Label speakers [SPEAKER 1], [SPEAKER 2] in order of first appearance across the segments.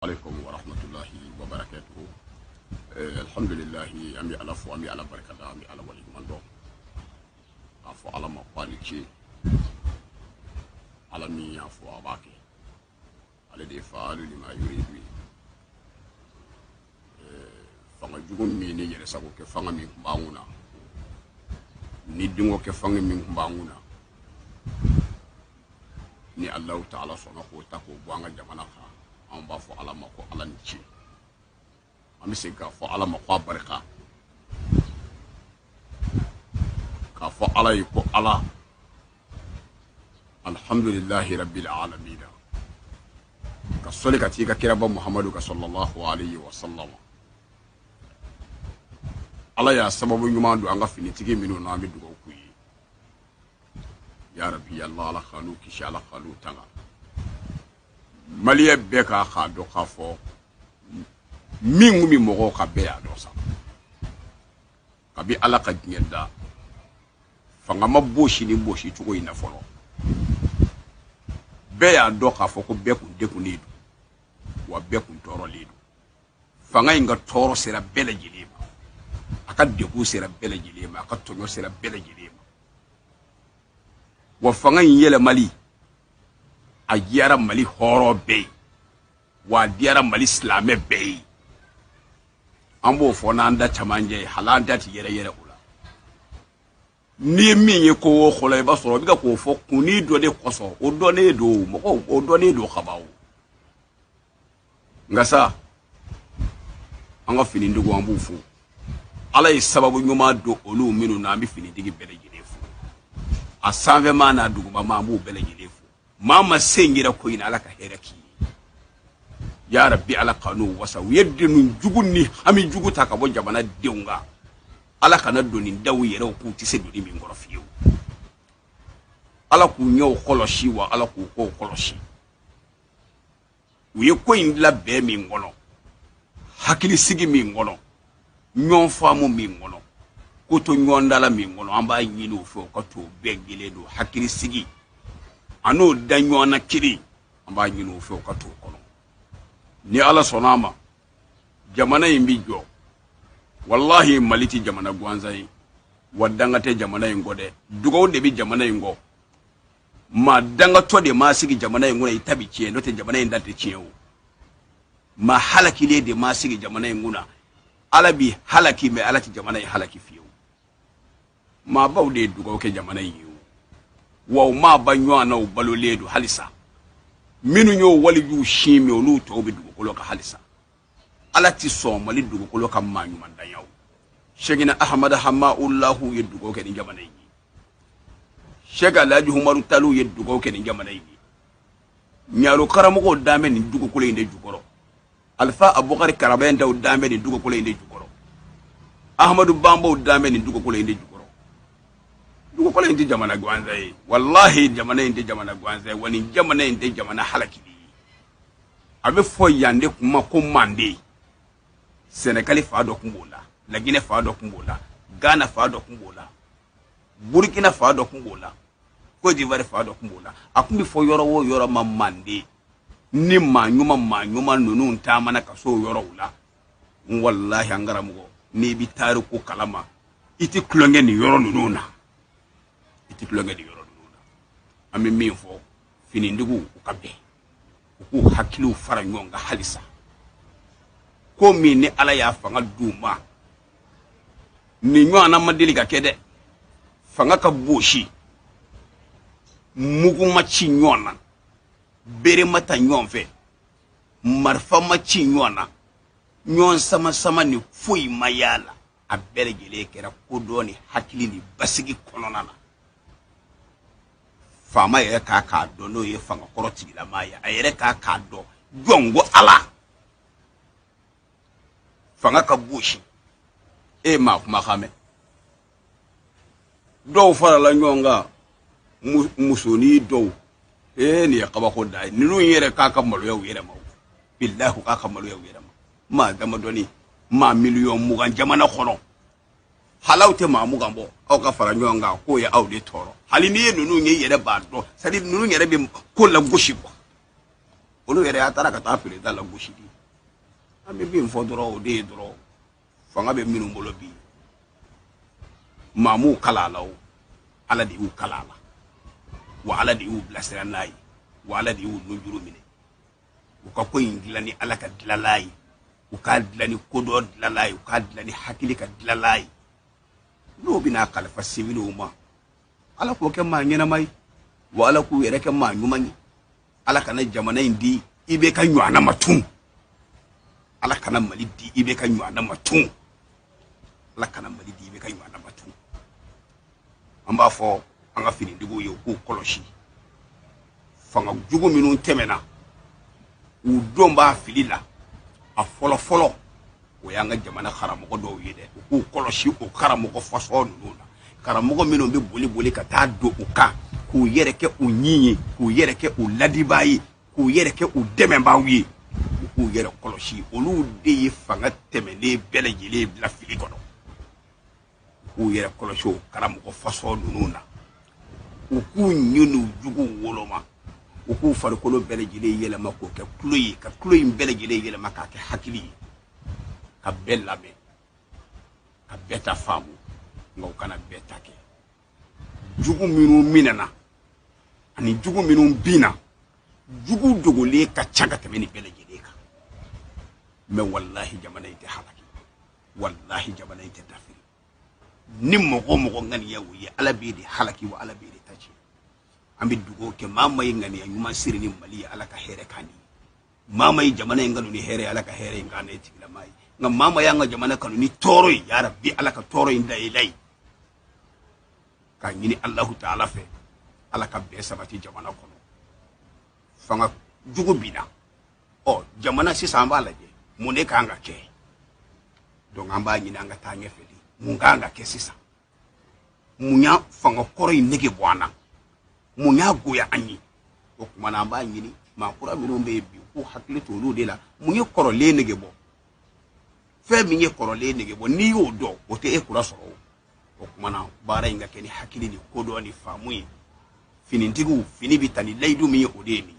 [SPEAKER 1] Alaikum wa rahmatullahi wa barakatuhu. Alhamdulillahi, an bɛ Ala fo, an bɛ Ala barika da, an bɛ Ala waleɲuman dɔn. K'a fɔ Ala ma ko a ni ce. Ala min y'a fɔ a b'a kɛ. Ale de ye faalu lima yuridu ye. Fanga jugu min ni yɛrɛ sago kɛ fanga min tun b'an kunna, ni denko kɛ fanga min tun b'an kunna, ni Alahu taala sɔnna k'o ta k'o bɔ an ka jamana kan, an b'a fɔ Ala ma ko Ala ni ce. An bɛ segin k'a fɔ Ala ma ko a barika, k'a fɔ Ala ye ko Ala, alhamdulilahi rabbil alamina, ka sɔli ka t'i ka kiraba Muhamadu kan sallallahu alayhi wa sallam. Ala y'a sababu ɲuman don an ka finitigi minnu na, an bɛ dugawu k'u ye. Ya rabbi Allah, ala k'an n'u kisi, ala k'an n'u tanga. Maliyɛn bɛɛ k'a dɔn k'a fɔ min kun bɛ mɔgɔw kan, bɛɛ y'a dɔn sa. Kabi Ala ka diɲɛ da, fanga ma bosi ni bosi cogo in na fɔlɔ. Bɛɛ y'a dɔn k'a fɔ ko bɛɛ kun degunnen don, wa bɛɛ kun tɔɔrɔlen don. Fanga in ka tɔɔrɔ sera bɛɛ lajɛlen ma, a ka degun sera bɛɛ lajɛlen ma, a ka tɔɲɔ sera bɛɛ lajɛlen ma. Wa fanga in yɛlɛmali a diyara Mali hɔrɔn bɛɛ ye, wa a diyara Mali silamɛ bɛɛ ye. An b'o fɔ n'an da camancɛ ye, hali an da ti yɛrɛ yɛrɛ o la. N'i ye min ye ko o ko la, i b'a sɔrɔ i bɛ ka k'o fɔ kunni dɔ de kosɔn. O dɔnnen don, mɔgɔw, o dɔnnen don kaban o. Nka sa, an ka finitigiw, an b'u fo. Ala ye sababu ɲuman don olu minnu na, an bɛ finitigi bɛɛ lajɛlen fo, a sanfɛmaa n'a dugumamaa, an b'u bɛɛ lajɛlen fo. Maa ma sen yira ko in na, Ala ka hɛrɛ k'i ye ya rabbi. Ala ka n'u wasa. U ye doni jugu ni hami jugu ta ka bɔ jamana denw kan. Ala kana doni da u yɛrɛw k'u tɛ se doni min kɔrɔ fiyewu. Ala k'u ɲɛw kɔlɔsi, wa Ala k'u kɔw kɔlɔsi. U ye ko in dilan bɛn min kɔnɔ, hakilisigi min kɔnɔ, ɲɔgɔn faamu min kɔnɔ, ko to ɲɔgɔn dala min kɔnɔ, an b'a ɲini u fɛ u ka to bɛn kelen don, hakilisigi an'o da ɲɔgɔn na kelen, an b'a ɲini u fɛ u ka to o kɔnɔ. Ni Ala sɔnna a ma, jamana in bi jɔ. Walahi, Mali tɛ jamana gansan ye, wa danga tɛ jamana in kɔ dɛ. Dugawu de bɛ jamana in kɔ. Maa dangatɔ de maa sigi jamana in kɔnɔ, i ta bi tiɲɛ, n'o tɛ jamana in da tɛ tiɲɛ o. Maa halakilen de maa sigi jamana in kunna, Ala bi halaki, mɛ Ala tɛ jamana in halaki fiyewu. Maabaw de ye dugawu kɛ jamana in ye o, wa o maaba ɲɔgɔn na o balolen don halisa. Minnu y'o walijuw sin min, olu tɔw bɛ dugukolo kan halisa. Ala ti sɔn Mali dugukolo ka maa ɲuman danya o. Sɛkina Ahamada Hamaulahu ye dugawu kɛ nin jamana in ye. Sɛki Alhaji Umaru Taliw ye dugawu kɛ nin jamana in ye. Ɲaro karamɔgɔw dan bɛ nin dugukolo in de jukɔrɔ. Alifa Abubakari Karabɛntaw dan bɛ nin dugukolo in de jukɔrɔ. Ahamadu Banbaw dan bɛ nin dugukolo in de jukɔrɔ. Dugukolo in tɛ jamana gansan ye, walahi, jamana in tɛ jamana gansan ye, wa nin jamana in tɛ jamana halakili ye. A bɛ fɔ yan de kuma ko Manden. Sɛnɛgali fa dɔ tun b'o la, Laginɛ fa dɔ tun b'o la, Gana fa dɔ tun b'o la, Burkina fa dɔ tun b'o la, Côte d'Ivoire fa dɔ tun b'o la. A tun bɛ fɔ yɔrɔ o yɔrɔ ma Manden, ni maa ɲuman, maa ɲuman ninnu taamana ka s'o yɔrɔw la, walahi, an karamɔgɔ, n'i bɛ tariku kalama, i tɛ tulonkɛ nin yɔrɔ ninnu na, i tɛ tulonkɛ nin yɔrɔ ninnu na. An bɛ min fɔ finitigiw, u ka bɛn, u k'u hakiliw fara ɲɔgɔn kan halisa. Ko min ni Ala y'a fanga d'u ma, nin ɲɔgɔnna ma deli ka kɛ dɛ. Fanga ka bosi, mugu ma ci ɲɔgɔn na, bere ma ta ɲɔgɔn fɛ, marifa ma ci ɲɔgɔn na, ɲɔgɔn sama sama ni foyi ma y'a la. A bɛɛ lajɛlen kɛra kodɔn ni hakili ni basigi kɔnɔna na. Faama yɛrɛ k'a dɔn, n'o ye fanga kɔrɔ tigilamaa ye, a yɛrɛ k'a dɔn jɔn ko Ala fanga ka bosi. E ye maa kumakan mɛn, dɔw farala ɲɔgɔn kan, musonin dɔw. Ee, nin ye kabako da ye. Ninnu yɛrɛ k'a ka maloya u yɛrɛ ma, bilahi, k'a ka maloya u yɛrɛ ma. Maa damadɔni, maa 20 miliyɔn jamana kɔnɔ, hali aw tɛ maa 20 bɔ, aw ka fara ɲɔgɔn kan k'o ye aw de tɔɔrɔ. Hali n'i ye ninnu ye, i yɛrɛ b'a dɔn, c'est à dire ninnu yɛrɛ bɛ ko lagosi quoi. Olu yɛrɛ y'a taara ka taa président lagosi de. An bɛ min fɔ dɔrɔn, o de ye dɔrɔn, fanga bɛ minnu bolo bi, maa m'u kalan a la o, Ala de y'u kalan a la, wa Ala de y'u bilasira n'a ye, wa Ala de y'u nujuru minɛ. U ka ko in dilan ni Ala ka dilala ye, u k'a dilan ni kodɔn dilala ye, u k'a dilan ni hakili ka dilala ye. N'o bɛna kalifa siwiliw ma, Ala k'o kɛ maa ɲɛnama ye, wa Ala k'u yɛrɛ kɛ maa ɲuman ye. Ala kana jamana in di IBK ɲɔgɔnna ma tun. Ala kana Mali di IBK ɲɔgɔnna ma tun. Ala kana Mali di IBK ɲɔgɔnna ma tun. An b'a fɔ an ka finitigiw ye, u k'u kɔlɔsi. Fanga jugu minnu tɛmɛna, u don b'a fili la. A fɔlɔ fɔlɔ, o y'an ka jamana karamɔgɔ dɔw ye dɛ. U k'u kɔlɔsi o karamɔgɔ fasɔn ninnu na, karamɔgɔ minnu bɛ boli boli ka taa don u kan, k'u yɛrɛ kɛ u ɲin ye, k'u yɛrɛ kɛ u ladibaa ye, k'u yɛrɛ kɛ u dɛmɛbaaw ye. U k'u yɛrɛ kɔlɔsi, olu de ye fanga tɛmɛnen bɛɛ lajɛlen bila fili kɔnɔ. U k'u yɛrɛ kɔlɔsi o karamɔgɔ fasɔn ninnu na. U k'u ɲin n'u juguw woloma, u k'u farikolo bɛɛ lajɛlen yɛlɛma k'o kɛ tulo ye, ka tulo in bɛɛ lajɛlen yɛlɛma k'a kɛ hakili ye, ka bɛɛ lamɛn, ka bɛɛ ta faamu, nka u kana bɛɛ ta kɛ. Jugu minnu minɛna ani jugu minnu binna, jugu dogolen ka ca ka tɛmɛ nin bɛɛ lajɛlen kan. Mɛ walahi, jamana in tɛ halaki, walahi, jamana in tɛ dafiri. Ni mɔgɔ o mɔgɔ ŋaniya o ye, Ala b'e de halaki, wa Ala b'e de ta tiɲɛ. An bɛ dugawu kɛ, maa ma ye ŋaniya ɲuman siri ni Mali ye, Ala ka hɛrɛ k'an ye. Maa ma ye jamana in kanu ni hɛrɛ ye, Ala ka hɛrɛ in k'an ye tigilama ye. Nka maa ma y'an ka jamana kanu ni tɔɔrɔ ye, yarabi, Ala ka tɔɔrɔ in da i la ye. K'a ɲini Alahu taala fɛ, Ala ka bɛn sabati jamana kɔnɔ. Fanga jugu binna, ɔ jamana sisan an b'a lajɛ mun de kan ka kɛ. Donc an b'a ɲini an ka taa ɲɛfɛ de, mun kan ka kɛ sisan? Mun y'a fanga kɔrɔ in nege bɔ an na? Mun y'a goya an ye? O tuma na, an b'a ɲini maa kura minnu bɛ yen bi, k'u hakili to olu de la. Mun ye kɔrɔlen nege bɔ? Fɛn min ye kɔrɔlen nege bɔ, n'i y'o dɔn, o tɛ e kura sɔrɔ. O tuma na, baara in ka kɛ ni hakili ni kodɔn ni faamu ye. Finitigiw, fini bɛ ta ni layidu min ye, o de ye nin ye.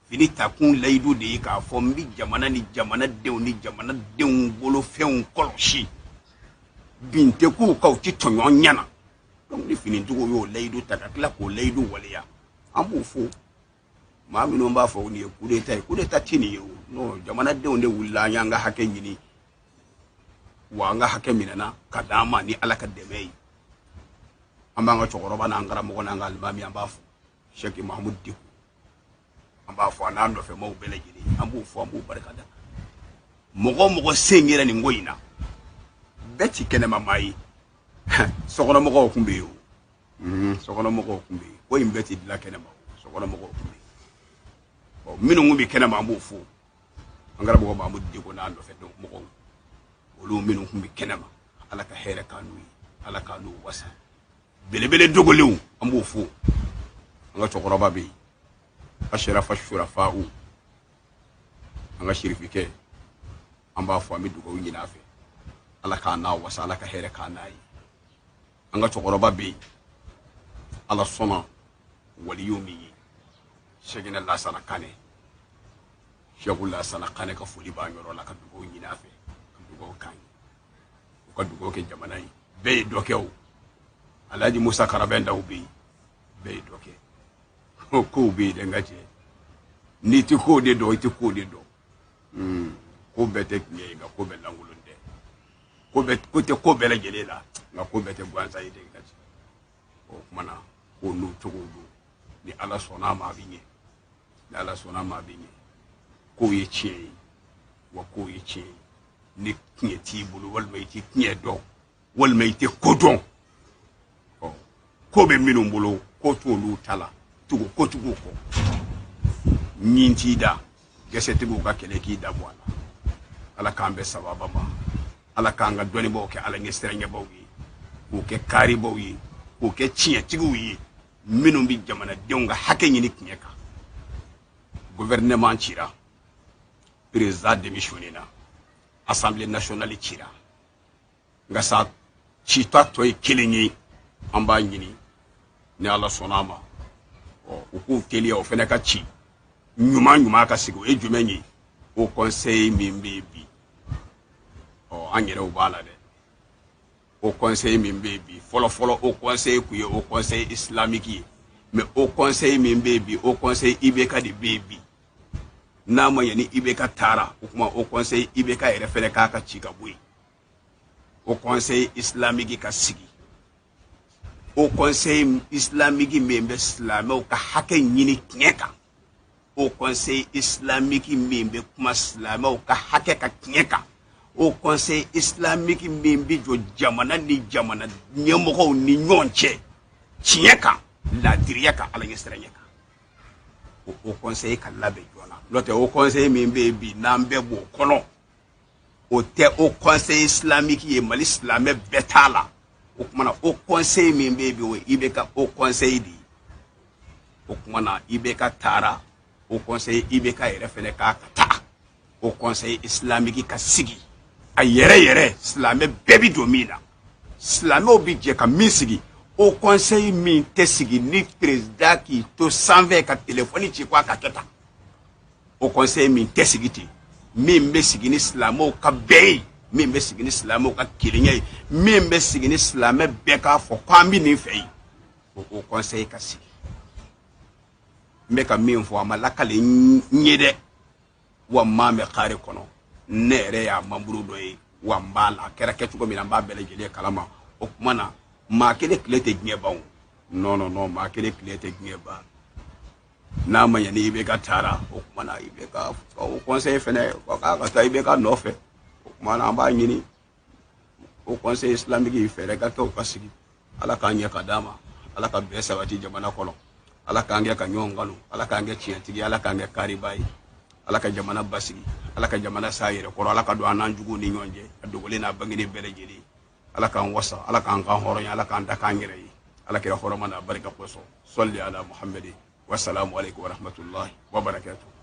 [SPEAKER 1] Fini takun layidu de ye k'a fɔ n bɛ jamana ni jamanadenw ni jamanadenw bolofɛnw kɔlɔsi, bin tɛ k'u kan, u ti tɔɲɔ ɲɛna. Donc ni finitigiw y'o layidu ta ka tila k'o layidu waleya, an b'u fo. Maa minnu b'a fɔ nin ye coup d'état ye, coup d'état ti nin ye o. Non, jamanadenw de wulila, an y'an ka hakɛ ɲini, wa an ka hakɛ minɛna ka d'an ma ni Ala ka dɛmɛ ye. An b'an ka cɛkɔrɔba n'an karamɔgɔ n'an ka alimami, an b'a fo, Sɛki Mahamudu Diko, an b'a fɔ, a n'a nɔfɛmaw bɛɛ lajɛlen, an b'u fo, an b'u barika da. Mɔgɔ o mɔgɔ sen yɛrɛ nin ko in na, bɛɛ ti kɛnɛma maa ye. Sokɔnɔmɔgɔw kun bɛ yen o, sokɔnɔmɔgɔw kun bɛ yen. Ko in bɛɛ ti dilan kɛnɛma, sokɔnɔmɔgɔw kun bɛ yen. Ɔ minnu kun bɛ kɛnɛma, an b'o fo, an karamɔgɔ Mahamudu Diko n'a nɔfɛ mɔgɔw, olu minnu kun bɛ kɛnɛma, Ala ka hɛrɛ k'an n'u ye, Ala k'an n'u wasa. Belebele dogolenw, an b'o fo. An ka cɛkɔrɔba bɛ yen, Asirafa Surafaw, an ka sirifikɛ, an b'a fɔ, an bɛ dugawu ɲini a fɛ, Ala k'a n'a wasa, Ala ka hɛrɛ k'a n'a ye. An ka cɛkɔrɔba bɛ yen, Ala sɔnna waliyu min ye, Sɛkinɛ Lasana Kanɛ, Sɛku Lasana Kanɛ ka foli b'an yɔrɔ la, ka dugawu ɲini a fɛ, ka dugawu k'an ye, u ka dugawu kɛ jamana ye. Bɛɛ ye dɔ kɛ o. Alhaji Musa Karabɛndaw bɛ yen, bɛɛ ye dɔ kɛ. O kow bɛ yen dɛ, n ka cɛ, n'i tɛ kow de dɔn, i tɛ kow de dɔn. Ko bɛɛ tɛ tiɲɛ ye, nka ko bɛɛ lankolon tɛ. Ko bɛɛ, ko tɛ ko bɛɛ lajɛlen la, nka ko bɛɛ tɛ gansan ye dɛ, n ka cɛ. O tuma na, ko n'u cogo don. Ni Ala sɔnna a ma, a bɛ ɲɛ. Ni Ala sɔnna a ma, a bɛ ɲɛ. Kow ye tiɲɛ ye, wa kow ye tiɲɛ ye. Ni tiɲɛ t'i bolo, walima i tɛ tiɲɛ dɔn, walima i tɛ ko dɔn, ɔ ko bɛ minnu bolo, ko t'olu ta la, tugu kotigiw kɔ. Ɲin t'i da, gɛsɛtigiw ka kɛlɛ k'i da bɔ a la. Ala k'an bɛn sababa ma. Ala k'an ka dɔnnibaaw kɛ Ala ɲɛsiranɲɛbaw ye, k'u kɛ kaaribaw ye, k'u kɛ tiɲɛtigiw ye, minnu bɛ jamanadenw ka hakɛ ɲini tiɲɛ kan. Gouvernement cira, président démissionné na, Assemblée nationale cira, nka sa cita tɔ ye kelen ye. An b'a ɲini ni Ala sɔnna a ma, ɔ u k'u teliya, o fana ka ci. ɲuman ɲuman ka sigi. O ye jumɛn ye? Haut conseil min bɛ yen bi, ɔ, an yɛrɛw b'a la dɛ. Haut conseil min bɛ yen bi, fɔlɔ fɔlɔ haut conseil tun ye haut conseil islamique ye, mais haut conseil min bɛ yen bi, haut conseil IBK de bɛ yen bi. N'a ma ɲɛ ni IBK taara, o tuma haut conseil IBK yɛrɛ fɛnɛ k'a ka ci ka bɔ yen, haut conseil islamique ka sigi. Haut conseil islamique min bɛ silamɛw ka hakɛ ɲini tiɲɛ kan, haut conseil islamique min bɛ kuma silamɛw ka hakɛ ka tiɲɛ kan, haut conseil islamique min bɛ jɔ jamana ni jamana ɲɛmɔgɔw ni ɲɔgɔn cɛ tiɲɛ kan, laadiriya kan, ala ɲɛsiranɲɛ kan, o haut conseil ka labɛn joona. N'o tɛ, haut conseil min bɛ yen bi, n'an bɛɛ b'o kɔnɔ, o tɛ haut conseil islamique ye. Mali silamɛ bɛɛ t'a la. O tuma na, haut conseil min bɛ yen bi, o ye IBK haut conseil de ye. O tuma na, IBK taara, haut conseil IBK yɛrɛ fɛnɛ k'a ka taa, haut conseil islamique ka sigi a yɛrɛ yɛrɛ, silamɛ bɛɛ bi don min na, silamɛw bi jɛ ka min sigi. Haut conseil min tɛ sigi ni président k'i to sanfɛ ka telefɔni ci ko a ka kɛ tan, haut conseil min tɛ sigi ten, min bɛ sigi ni silamɛw ka bɛn ye, min bɛ sigi ni silamɛw ka kelenya ye, min bɛ sigi ni silamɛ bɛɛ k'a fɔ ko an bɛ nin fɛ yen, o haut conseil ka sigi. N bɛ ka min fɔ, a ma lakale n ye dɛ, wa n m'a mɛn kare kɔnɔ. Ne yɛrɛ y'a membre dɔ ye, wa n b'a la. A kɛra kɛcogo min na, n b'a bɛɛ lajɛlen kalama. O tuma na, maa kelen tile tɛ diɲɛ ban o. Non, non, non, maa kelen tile tɛ diɲɛ ban. N'a ma ɲɛ ni IBK taara, o tuma na IBK haut conseil fɛnɛ k'a ka taa IBK nɔfɛ. O tuma na, an b'a ɲini haut conseil islamique fɛɛrɛ ka kɛ, o ka sigi. Ala k'an ɲɛ ka d'a ma. Ala ka bɛn sabati jamana kɔnɔ. Ala k'an kɛ ka ɲɔgɔn kanu. Ala k'an kɛ tiɲɛtigi. Ala k'an kɛ kariba ye. Ala ka jamana basigi. Ala ka jamana s'a yɛrɛ kɔrɔ. Ala ka don an n'an juguw ni ɲɔgɔn cɛ, a dogolen n'a bangenen bɛɛ lajɛlen. Ala k'an wasa. Ala k'an kan hɔrɔnya. Ala k'an da k'an yɛrɛ ye. Ala kɛra hɔrɔma n'a barika kosɔn. Sɔli ala Muhamadi. Wasalamu aleykum warahmatullahi wabarakatuh.